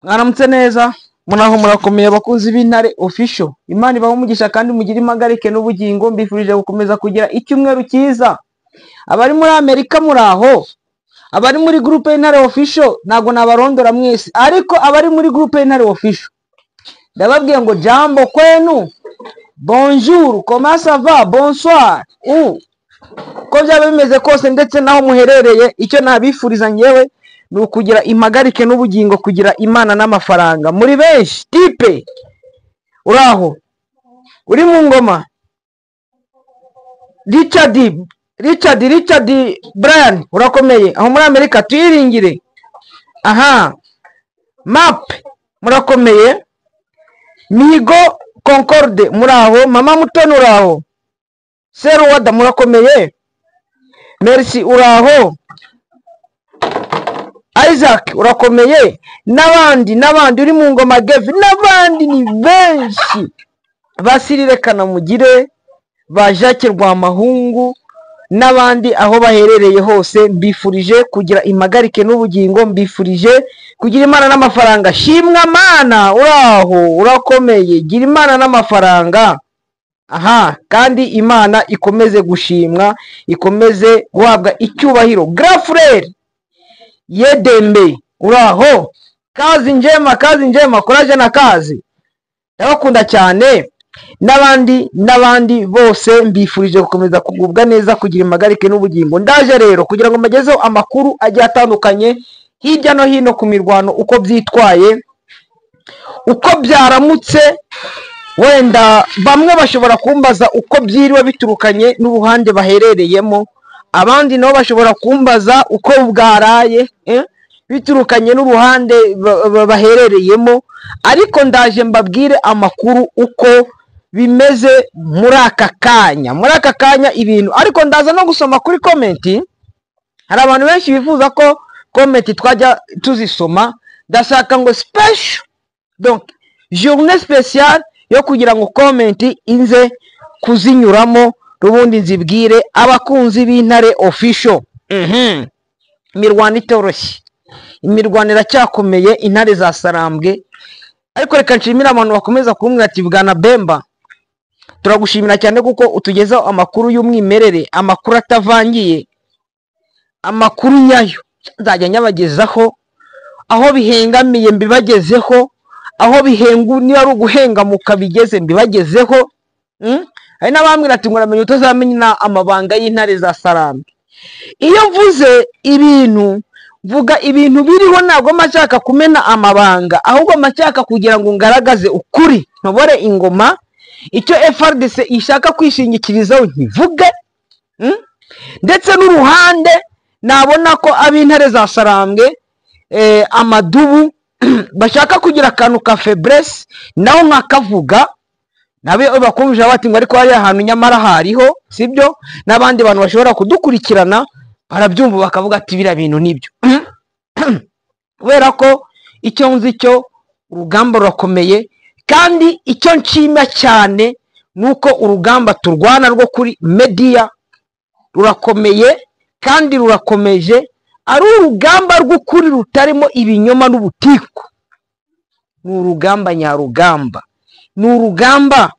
Mwaramutse neza, muraho murakomeye abakunzi b'Intare Official. Imana ibahe umugisha kandi mugire impagarike n'ubugingo, mbifurije gukomeza kugira icyumweru cyiza. Abari muri Amerika muraho, abari muri groupe y'Intare Official ntabwo nabarondora mwese, ariko abari muri groupe y'Intare Official ndababwiye ngo jambo kwenu, bonjour, comment ça va, bonsoir, ou uko byaba bimeze kose ndetse n'aho muherereye, icyo nabifuriza ngewe ni ukugira impagarike n'ubugingo, kugira Imana n'amafaranga. Muri benshi tipe uraho uri mu ngoma, Richard Richard Richard Brian urakomeye aho muri Amerika, tuyiringire. Aha map murakomeye, Mihigo Concorde muraho, mama Mutoni uraho, Seruwada murakomeye, Merci uraho, Isaac urakomeye, n'abandi n'abandi uri mu ngoma Gevi n'abandi ni benshi, Basirire Kanamugire, ba Jacques Rwamahungu n'abandi aho baherereye hose, mbifurije kugira impagarike n'ubugingo, mbifurije kugira Imana n'amafaranga. Shimwa Mana uraho urakomeye, gira Imana n'amafaranga. Aha kandi Imana ikomeze gushimwa, ikomeze guhabwa icyubahiro. Grafurere Yedembe uraho, kazi njema, kazi njema, courage na kazi, ndabakunda cyane. N'abandi n'abandi bose mbifurije gukomeza kugubwa neza, kugira impagarike n'ubugingo. Ndaje rero kugira ngo mbagezeho amakuru agiye atandukanye hirya no hino ku mirwano, uko byitwaye, uko byaramutse. Wenda bamwe bashobora kumbaza uko byiriwe biturukanye n'uruhande baherereyemo, abandi nabo bashobora kumbaza uko bwaraye biturukanye n'uruhande baherereyemo, ariko ndaje mbabwire amakuru uko bimeze muri aka kanya, muri aka kanya ibintu. Ariko ndaza no gusoma kuri comment, hari abantu benshi bifuza ko comment twajya tuzisoma. Ndashaka ngo special, donc journée spéciale yo kugira ngo comment inze kuzinyuramo, ubundi nzibwire abakunzi b'Intare Official. Imirwano itoroshye, imirwano iracyakomeye, intare za Sarambwe. Ariko reka nshimire abantu bakomeza kumbwira ati bwana Bemba, turagushimira cyane kuko utugezaho amakuru y'umwimerere, amakuru atavangiye, amakuru nyayo. Nzajya nyabagezaho aho bihengamiye mbibagezeho, aho bihengu niba ari uguhengamuka bigeze mbibagezeho. Hari n'abambwira ati ngo uramenye utazamenya amabanga y'intare za Sarambwe. Iyo mvuze ibintu, mvuga ibintu biriho, ntabwo mba nshaka kumena amabanga, ahubwo mba nshaka kugira ngo ngaragaze ukuri, ntobore ingoma. Icyo FARDC ishaka kwishingikirizaho nkivuge, ndetse n'uruhande nabona ko ab'intare za Sarambwe amadubu bashaka kugira akantu ka faiblesse, naho nkakavuga, nabo bakumvira bati ngo ariko hariya hantu nyamara hariho, sibyo? N'abandi bantu bashobora kudukurikirana barabyumva bakavuga ati biriya bintu nibyo, kubera ko icyo nzi cyo urugamba rurakomeye. Kandi icyo nshima cyane ni uko urugamba turwana rwo kuri media rurakomeye kandi rurakomeje, ari urugamba rw'ukuri rutarimo ibinyoma n'ubutiku. Ni urugamba nyarugamba, ni urugamba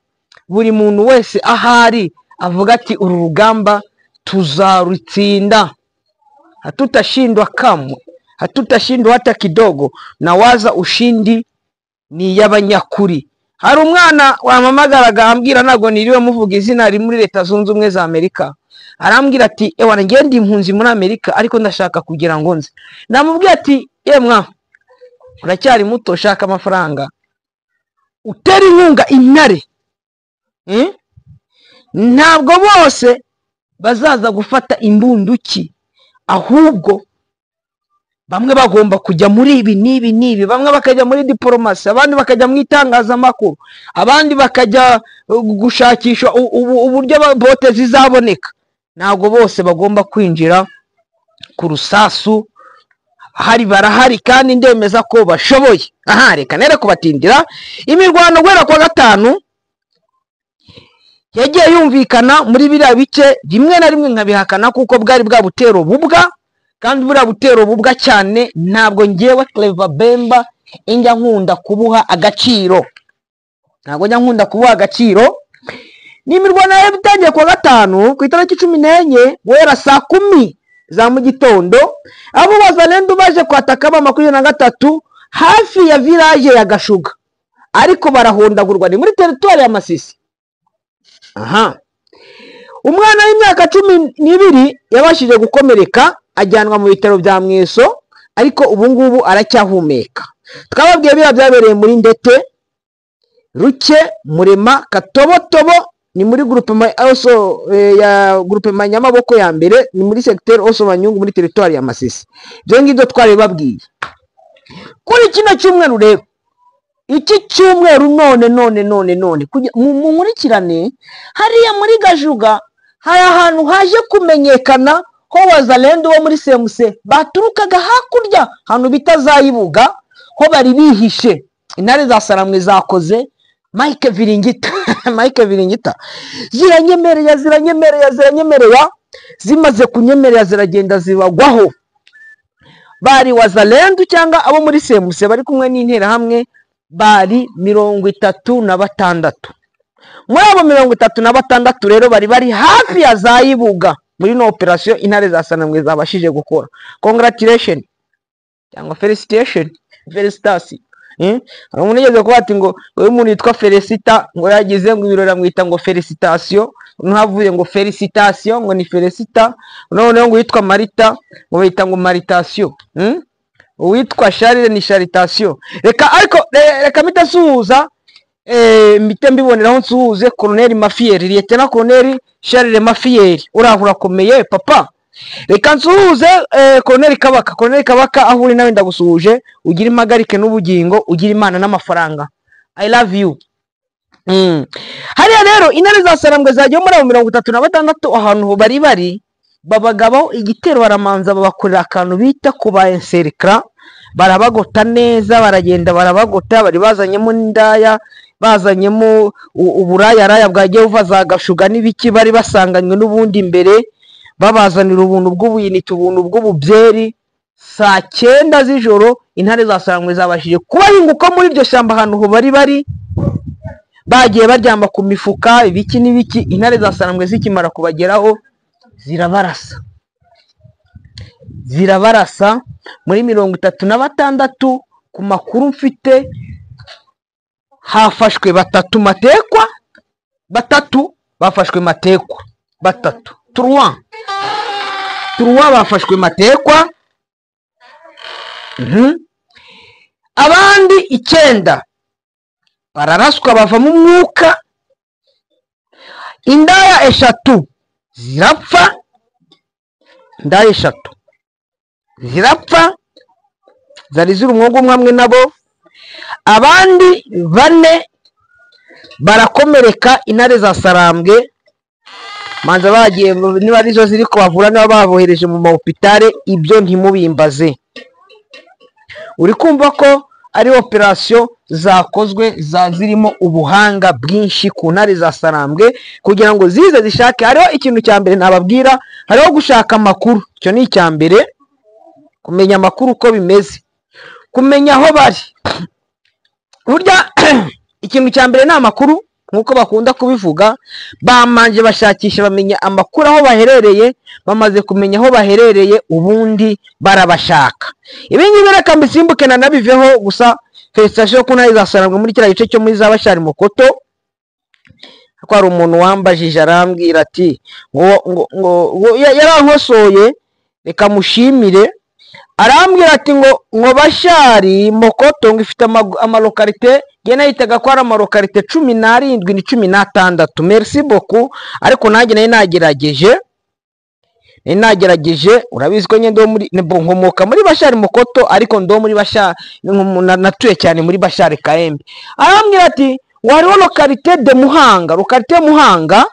buri muntu wese ahari avuga ati uru rugamba tuzarutsinda, hatutashindwa kamwe, hatutashindwa hata kidogo, na waza ushindi ni iy'abanyakuri. Hari umwana wampamagaraga ambwira, ntabwo niriwe muvuga izina, ari muri Leta Zunze Ubumwe za Amerika, arambwira ati ewana ngewe ndi impunzi muri Amerika ariko ndashaka kugira ngo nze. Namubwiye ati yemwa uracyari muto, shaka amafaranga utera inkunga intare. Ntabwo bose bazaza gufata imbunduki, ahubwo bamwe bagomba kujya muri ibi n'ibi n'ibi, bamwe bakajya muri diporomasi, abandi bakajya mu itangazamakuru, abandi bakajya gushakisha uburyo bote zizaboneka. Ntabwo bose bagomba kwinjira ku rusasu, hari barahari kandi ndemeza ko bashoboye. Aha reka nere kubatindira. Imirwano guhera kuwa gatanu yagiye yumvikana muri biriya bice, rimwe na rimwe nkabihakana kuko bwari bwa butero bubwa, kandi buriya butero bubwa cyane. Ntabwo ngewe Clever Bemba Injya nkunda kubuha agaciro, ntabwo njya nkunda kubuha agaciro. Ni imirwano yari itangiye kuwa gatanu ku itariki 14 guhera saa 10 za mu gitondo, abo Wazalendo baje kwataka ba 23 hafi ya village ya Gashuga, ariko barahondagurwa, ni muri teritwari ya Masisi. Aha umwana w'imyaka 12 yabashije gukomereka ajyanwa mu bitaro bya Mweso, ariko ubu ngubu aracyahumeka. Twababwiye biriya byabereye muri Ndete, Ruke, Murema, Katobotobo, ni muri groupement also ya groupement Nyamaboko ya mbere, ni muri secteur also Banyungu muri territoire ya Masisi. Ibyo ngibyo twari babwiye kuri kino cyumweru. Rero iki cyumweru none none none none mu nkurikirane hariya muri Gajuga hari ahantu haje kumenyekana ho Wazalendo bo muri CMC baturukaga hakurya ahantu bita Zayibuga, ho bari bihishe. Intare za Saramwe zakoze Mike Viringita Mike Viringita ziranyemerera ziranyemerera ziranyemerera, zimaze kunyemerera ziragenda zibagwaho. Bari Wazalendo cyangwa abo muri CMC bari kumwe n'intera hamwe bari 36. Muri abo 36 rero bari bari hafi ya Zayibuga muri no operation intare za Sanamwe zabashije gukora. Congratulation cyangwa felicitation, felicitation. Hari umuntu yigeze kuba ati ngo uyu muntu yitwa Felicita, ngo yagize ngo ibirori amwita ngo felicitation, nkavuye ngo felicitation ngo ni Felicita, noneho ngo yitwa Marita ngo bayita ngo Maritation. Uwitwa Charles ni Charitation. Reka ariko reka mpita nsuhuza, mpite mbiboneraho nsuhuze Colonel Mafieri, Lieutenant Colonel Charles Mafieri, uraho urakomeye papa. Reka nsuhuze Colonel Kabaka. Colonel Kabaka aho uri nawe ndagusuhuje, ugira impagarike n'ubugingo, ugira Imana n'amafaranga. I love you. Hariya rero intare za Sarambwe zagiye muri abo 36 ahantu bari bari babagabaho igitero, baramanza babakorera akantu bita kuba encercler, barabagota neza, baragenda barabagota, bari bazanyemo n'indaya, bazanyemo uburayaraya bwagiye buva za Gashuga n'ibiki, bari basanganywe n'ubundi imbere, babazanira ubuntu bw'ubuyinite, ubuntu bw'ububyeri. Saa 9 z'ijoro intare za Sarambwe zabashije kubahinguka muri iryo shyamba ahantu bari bari, bagiye baryama ku mifuka ibiki n'ibiki. Intare za Sarambwe zikimara kubageraho zirabarasa, zirabarasa muri 36. Ku makuru mfite hafashwe batatu matekwa, batatu bafashwe matekwa, batatu trois bafashwe matekwa. Abandi 9 bararaswa bava mu mwuka, indaya 3 zirapfa, indaya 3 zirapfa zari ziri umwuga umwe hamwe nabo, abandi 4 barakomereka. Intare za Sarambwe manza bagiye, niba arizo ziri kubavura, niba babohereje mu mahopitale, ibyo ntimubimbaze. Uri kumva ko ari operation zakozwe za zirimo ubuhanga bwinshi ku ntare za Sarambwe kugira ngo zize zishake. Hariho ikintu cya mbere nababwira, hariho gushaka amakuru, icyo ni icya mbere, kumenya amakuru uko bimeze, kumenya aho bari. Burya ikintu cya mbere ni amakuru, nkuko bakunda kubivuga, bamanje bashakisha bamenya amakuru aho baherereye, bamaze kumenya aho baherereye ubundi barabashaka. Ibi ngibi reka mbisimbuke na nabiveho gusa. Felicitation ko ntare za Sarambwe muri kiriya gice cyo muri za Bashari Mukoto, ko hari umuntu wambajije arambwira ati ngo ngo yarankosoye, reka mushimire, arambwira ati ngo ngo Bashari Mokoto ngo ifite amalokalite, nge nahitaga ko ari amalokalite 17 ni 16. Merci beaucoup, ariko nanjye nari nagerageje, nagerageje. Urabizi ko ngende muri nkomoka muri Bashari Mokoto, ariko ndo muri Bashari natuye cyane muri Bashari Kaembe. Arambwira ati ngo hariho localité de Muhanga, localité Muhanga,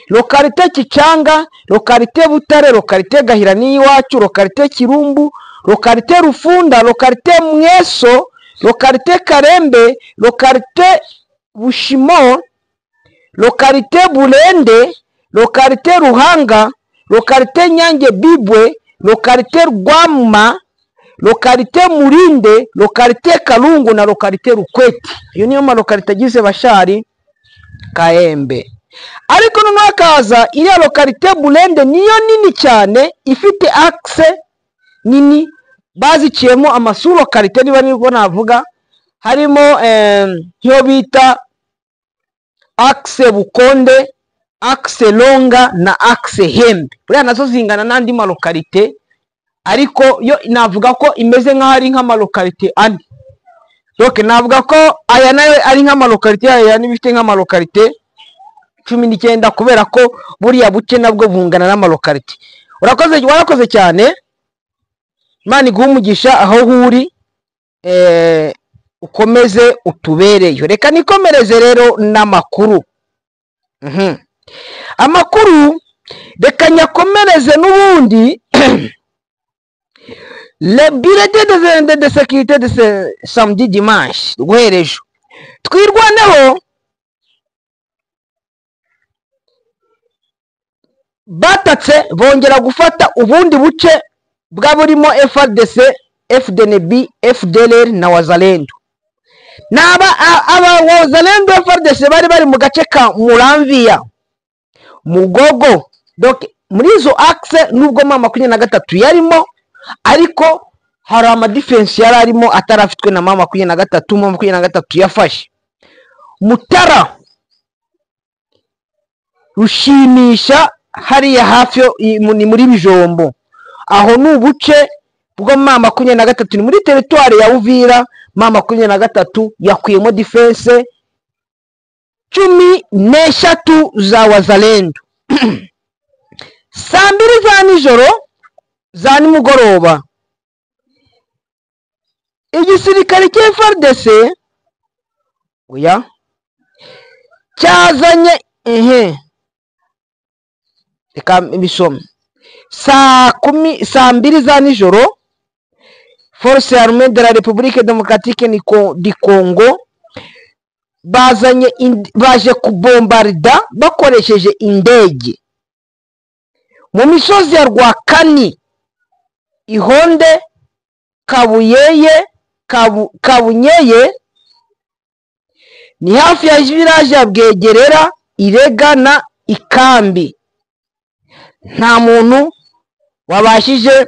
localité Kicanga, localité Butare, localité Gahira n'iwacu, localité Kirumbu, localité Rufunda, localité Mweso, localité Karembe, localité Bushimo, localité Bulende, localité Ruhanga, localité Nyange Bibwe, localité Rwama, Localité Murinde, localité Kalungu na localité Rukweti. Iyo niyo ma localité agize Bashari Kahembe. Ariko noneho hakaza iriya localité Burende, niyo nini cyane, ifite axe nini, baziciyemo ama sous-localité niba nibwo navuga, harimo nk'iyo bita axe Bukonde, axe Longa na axe Hembe. Buriya nazo zingana n'andi ma localité, ariko yo navuga ko imeze nk'aho ari nk'ama localité ane. Donc navuga ko aya nayo ari nk'ama localité, aya niba ifite nk'ama localité 19, kubera ko buriya buce nabwo bungana n'ama localité. Urakoze, warakoze cyane, Imana iguhe umugisha aho uri, ukomeze utubereyo. Reka nikomereze rero n'amakuru. Amakuru reka nyakomereze n'ubundi. Le bulletin de sécurité de ce samedi dimanche, guhera ejo, Twirwaneho batatse bongera gufata ubundi buce bw'aburimo FARDC, FDNB, FDLR na Wazalendo. N'aba aba Wazalendo, FARDC bari mu gace ka Muramvia, Mugogo. Donc muri izo axe, nubwo M23 yarimo, ariko hari ama défense yari arimo atarafitwe na M23, M23 yafashe Mutara, Rushimisha, hariya hafi ni muri Bijombo. Aho ni ubuce bwo M23, ni muri territoire ya Uvira. M23 yakuyemo défense 13 za Wazalendo. Saa 2 za nijoro, za nimugoroba, igisirikare cya FARDC oya cyazanye ehe, reka mbisome. Saa 10, saa 2 za nijoro, Force Armée de la République Démocratique du Congo bazanye baje kubombarda bakoresheje indege mu misozi ya Rwakani, Ihonde, Kabuyeye, Kabunyeye, ni hafi ya village ya Bwegerera, Irega na Ikambi. Nta muntu wabashije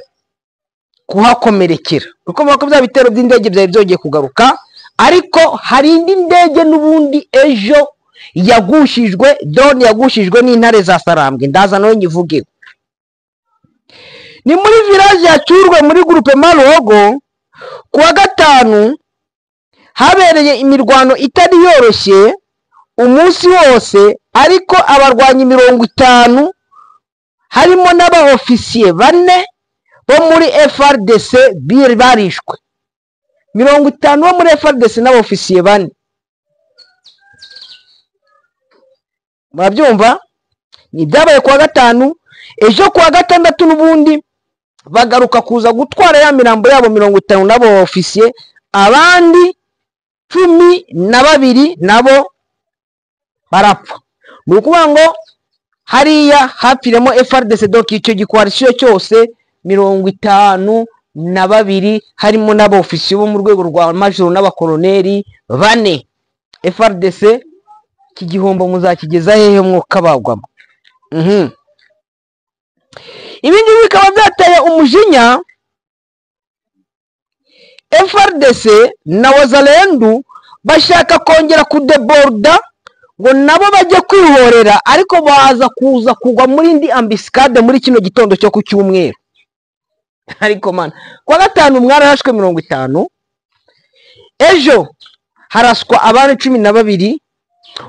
kuhakomerekera, kuko ko bya bitero by'indege byari byongeye kugaruka. Ariko hari indi ndege n'ubundi ejo yagushijwe, drone yagushijwe n'intare za Sarambwe, ndaza nayo nyivugeho. Ni muri village ya Cyurwe muri groupement Ruhogo. Kuwa gatanu habereye imirwano itari yoroshye umunsi wose, ariko abarwanyi 50 harimo n'aba ofisiye 4 bo muri FARDC barishwe. 50 bo muri FARDC n'aba ofisiye 4, murabyumva? Ni ibyabaye kuwa gatanu. Ejo kuwa gatandatu n'ubundi bagaruka kuza gutwara ya mirambo yabo 50 n'abo ofisiye, abandi 12 nabo barapfa. Ni ukuvuga ngo hariya hapfiremo FARDC, donc icyo gi coalition cyose 52, harimo n'abofisiye bo mu rwego rwa majoro n'abakoloneli 4. FARDC, iki gihombo muzakigeza hehe mwuka bagwamo? Ibi ngibi bikaba byateye umujinya FARDC na Wazalendo, bashaka kongera kudeborda ngo nabo bajye kwihorera, ariko baza kuza kugwa muri indi embuscade muri kino gitondo cyo ku cyumweru. Ariko mana, kuwa gatanu mwararashwe 50, ejo haraswa abandi 12,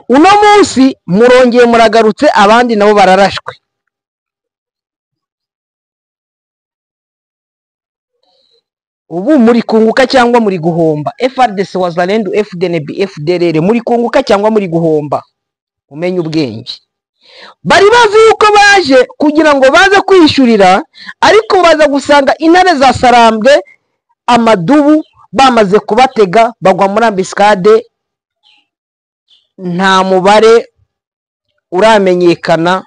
uno munsi murongeye muragarutse abandi nabo bararashwe. Ubu muri kunguka cyangwa muri guhomba? FARDC, Wazalendo, FDNB, FDLR, muri kunguka cyangwa muri guhomba? Umenye ubwenge. Bari bazi yuko baje kugira ngo baze kwishurira, ariko baza gusanga intare za Sarambwe amadubu bamaze kubatega, bagwa muri embuscade. Nta mubare uramenyekana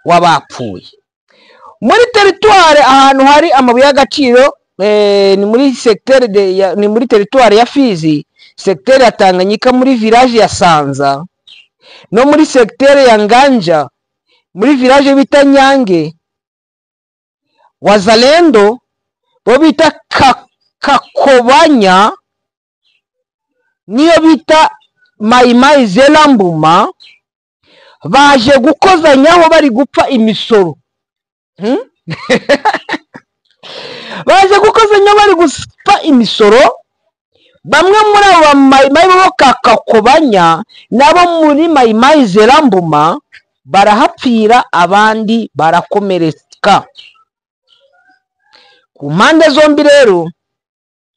w'abapfuye. Muri territoire ahantu hari amabuye y'agaciro, ni muri secteur ni muri territoire ya Fizi, secteur ya Tanganyika, muri village ya Sanza, no muri secteur ya Nganja, muri village bita Nyange. Wazalendo bo bita Kakobanya, niyo bita Mayimayi Zelambuma, baje gukozanyaho bari gupfa imisoro. Baje gukozanya bari gupfa imisoro. Bamwe muri abo Mayimayi bo Kakobanya nabo muri Mayimayi Zelambuma barahapfira, abandi barakomereka. Ku mpande zombi rero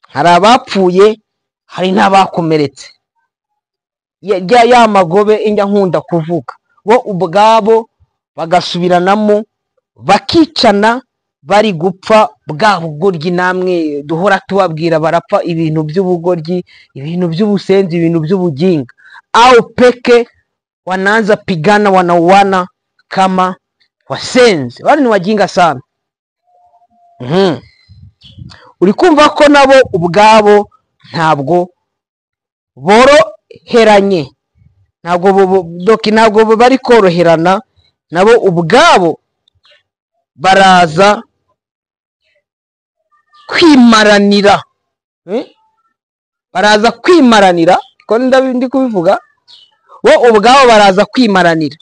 hari abapfuye, hari n'abakomeretse. Ya magobe injya nkunda kuvuga, bo ubwabo bagasubiranamo bakicana bari gupfa bwa bugoryi namwe duhora tubabwira. Barapfa ibintu by'ubugoryi, ibintu by'ubusenzi, ibintu by'ubuginga. Au peke wanaanza pigana, wanauana kama wasenzi. Wale ni wajinga sana. Uri kumva ko nabo ubwabo ntabwo boroheranye, ntabwo doki, ntabwo bari koroherana, nabo ubwabo baraza kwimaranira. Baraza kwimaranira, ko ndi kubivuga, bo ubwabo baraza kwimaranira.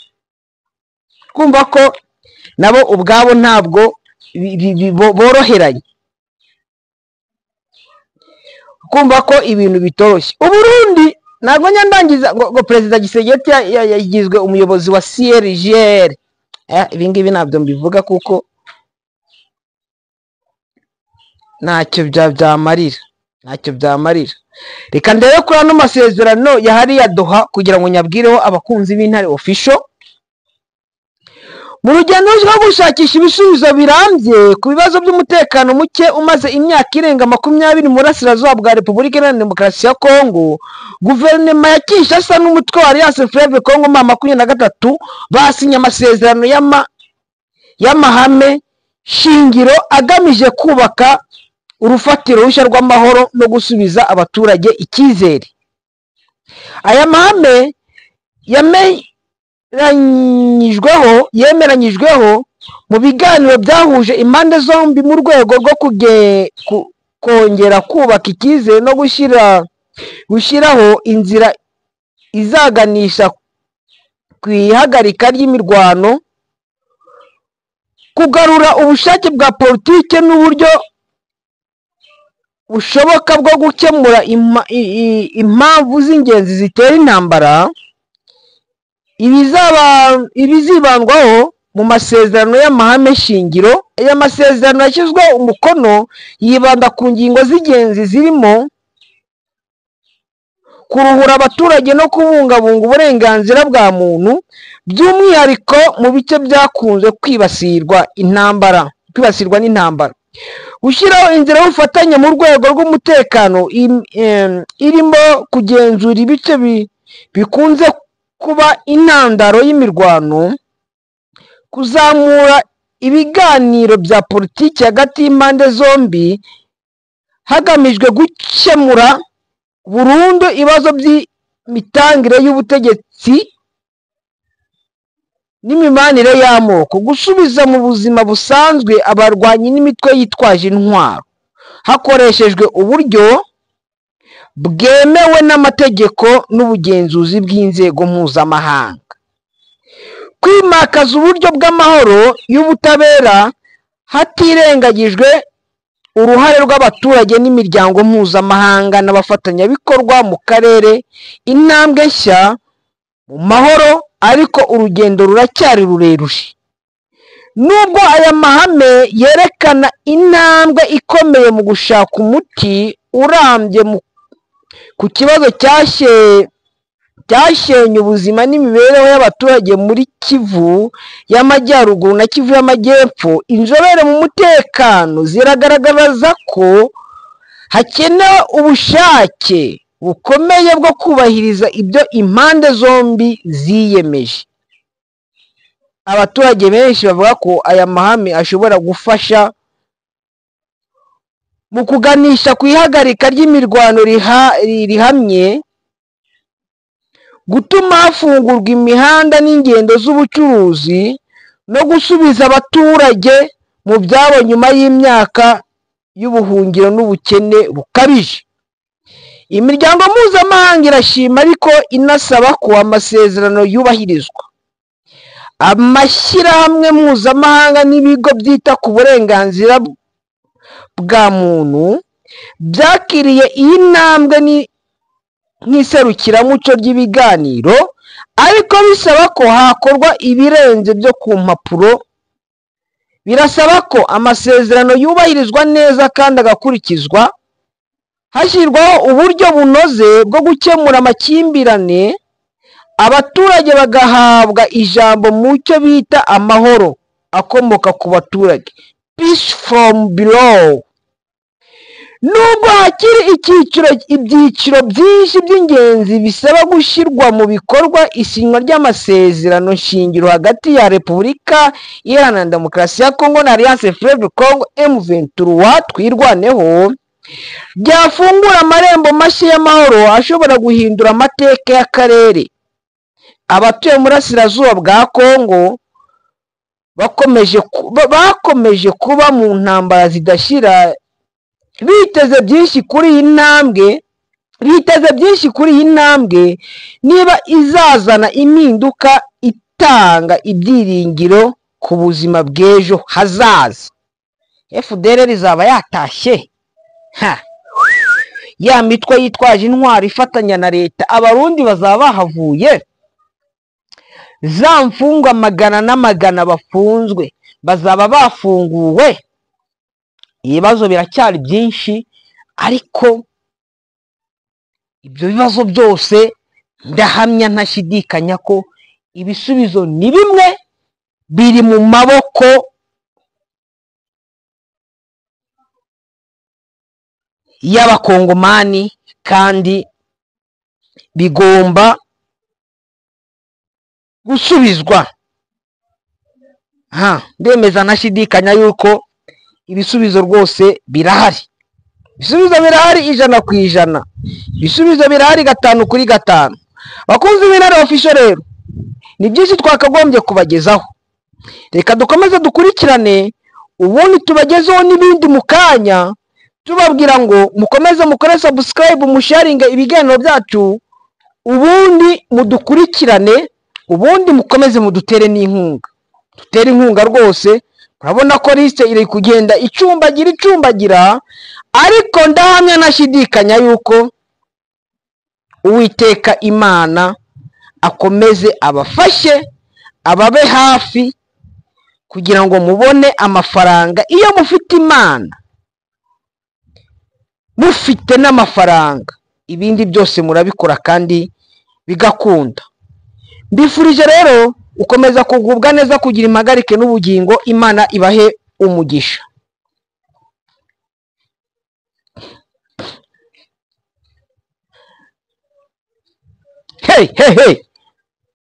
Kumva ko nabo ubwabo ntabwo boroheranye. Kumva ko ibintu bitoroshye. Uburundi ntabwo nyandangiza ngo Perezida Gisegeti yagizwe umuyobozi wa CRGL. Ibi ngibi ntabyo mbivuga kuko ntacyo byamarira, ntacyo byamarira. Reka ndebe kuri ano masezerano ya hariya Doha kugira ngo nyabwireho abakunzi b'Intare Official. Mu rugendo rwo gushakisha ibisubizo birambye ku bibazo by'umutekano muke umaze imyaka irenga 20 mu burasirazuba bwa Repubulika Iharanira Demokarasi ya Kongo, guverinoma ya Kinshasa n'umutwe wa Alliance Fleuve Congo M23 basinye amasezerano y'amahame shingiro agamije kubaka urufatiro rushya rw'amahoro no gusubiza abaturage icyizere. Aya mahame yemeranyijweho mu biganiro byahuje impande zombi mu rwego rwo kongera kubaka icyizere no gushyiraho inzira izaganisha ku ihagarika ry'imirwano, kugarura ubushake bwa politike n'uburyo bushoboka bwo gukemura impamvu z'ingenzi zitera intambara. Ibizibandwaho mu masezerano y'amahame shingiro. Aya masezerano yashyizweho umukono yibanda ku ngingo z'ingenzi zirimo kuruhura abaturage no kubungabunga uburenganzira bwa muntu, by'umwihariko mu bice byakunze kwibasirwa n'intambara, gushyiraho inzira y'ubufatanye mu rwego rw'umutekano irimo kugenzura ibice bikunze kuba intandaro y'imirwano, kuzamura ibiganiro bya politiki hagati y'impande zombi hagamijwe gukemura burundu ibibazo by'imitangire y'ubutegetsi n'imibanire y'amoko, gusubiza mu buzima busanzwe abarwanyi n'imitwe yitwaje intwaro hakoreshejwe uburyo bwemewe n'amategeko n'ubugenzuzi bw'inzego mpuzamahanga, kwimakaza uburyo bw'amahoro y'ubutabera hatirengagijwe uruhare rw'abaturage n'imiryango mpuzamahanga n'abafatanyabikorwa mu karere. Intambwe nshya mu mahoro, ariko urugendo ruracyari rurerure. Nubwo aya mahame yerekana intambwe ikomeye mu gushaka umuti urambye ku kibazo cyashenye ubuzima n'imibereho y'abaturage muri Kivu y'Amajyaruguru na Kivu y'Amajyepfo, inzobere mu mutekano ziragaragaza ko hakenewe ubushake bukomeye bwo kubahiriza ibyo impande zombi ziyemeje. Abaturage benshi bavuga ko aya mahame ashobora gufasha mu kuganisha ku ihagarika ry'imirwano rihamye, gutuma hafungurwa imihanda n'ingendo z'ubucuruzi, no gusubiza abaturage mu byabo nyuma y'imyaka y'ubuhungiro n'ubukene bukabije. Imiryango mpuzamahanga irashima ariko inasaba ko amasezerano yubahirizwa. Amashyirahamwe mpuzamahanga n'ibigo byita ku burenganzira bwa muntu byakiriye iyi ntambwe nk'iserukiramuco ry'ibiganiro, ariko bisaba ko hakorwa ibirenze byo ku mpapuro. Birasaba ko amasezerano yubahirizwa neza kandi agakurikizwa, hashyirwaho uburyo bunoze bwo gukemura amakimbirane, abaturage bagahabwa ijambo mu cyo bita amahoro akomoka ku baturage, peace from below. Nubwo hakiri ibyiciro byinshi by'ingenzi bisaba gushyirwa mu bikorwa, isinywa ry'amasezerano shingiro hagati ya Repubulika Iharanira Demokarasi ya Kongo na Alliance Fleuve Congo M23 Twirwaneho byafungura amarembo mashya y'amahoro ashobora guhindura amateka y'akarere. Abatuye mu burasirazuba bwa Kongo bakomeje kuba mu ntambara zidashira, biteze byinshi kuri iyi ntambwe, niba izazana impinduka itanga ibyiringiro ku buzima bw'ejo hazaza. FDLR izaba yatashye, ya mitwe yitwaje intwaro ifatanya na leta, abarundi bazaba bahavuye, za mfungwa magana n'amagana bafunzwe bazaba bafunguwe. Ibibazo biracyari byinshi, ariko ibyo bibazo byose ndahamya ntashidikanya ko ibisubizo ni bimwe, biri mu maboko y'abakongomani kandi bigomba gusubizwa. Ndemeza ntashidikanya yuko ibisubizo rwose birahari. Ibisubizo birahari 100%. Ibisubizo birahari 5 kuri 5. Bakunzi b'Intare Official rero, ni byinshi twakagombye kubagezaho. Reka dukomeze dukurikirane, ubundi tubagezeho n'ibindi mu kanya, tubabwira ngo mukomeze mukore subscribe, musharinge ibiganiro byacu, ubundi mudukurikirane, ubundi mukomeze mudutere n'inkunga. Dutere inkunga rwose. Urabona ko liste iri kugenda icumbagira, ariko ndahamya ntashidikanya yuko Uwiteka Imana akomeze abafashe, ababe hafi kugira ngo mubone amafaranga. Iyo mufite Imana, mufite n'amafaranga, ibindi byose murabikora kandi bigakunda. Mbifurije rero ukomeza kugubwa neza, kugira impagarike n'ubugingo. Imana ibahe umugisha. Hey, hey, hey.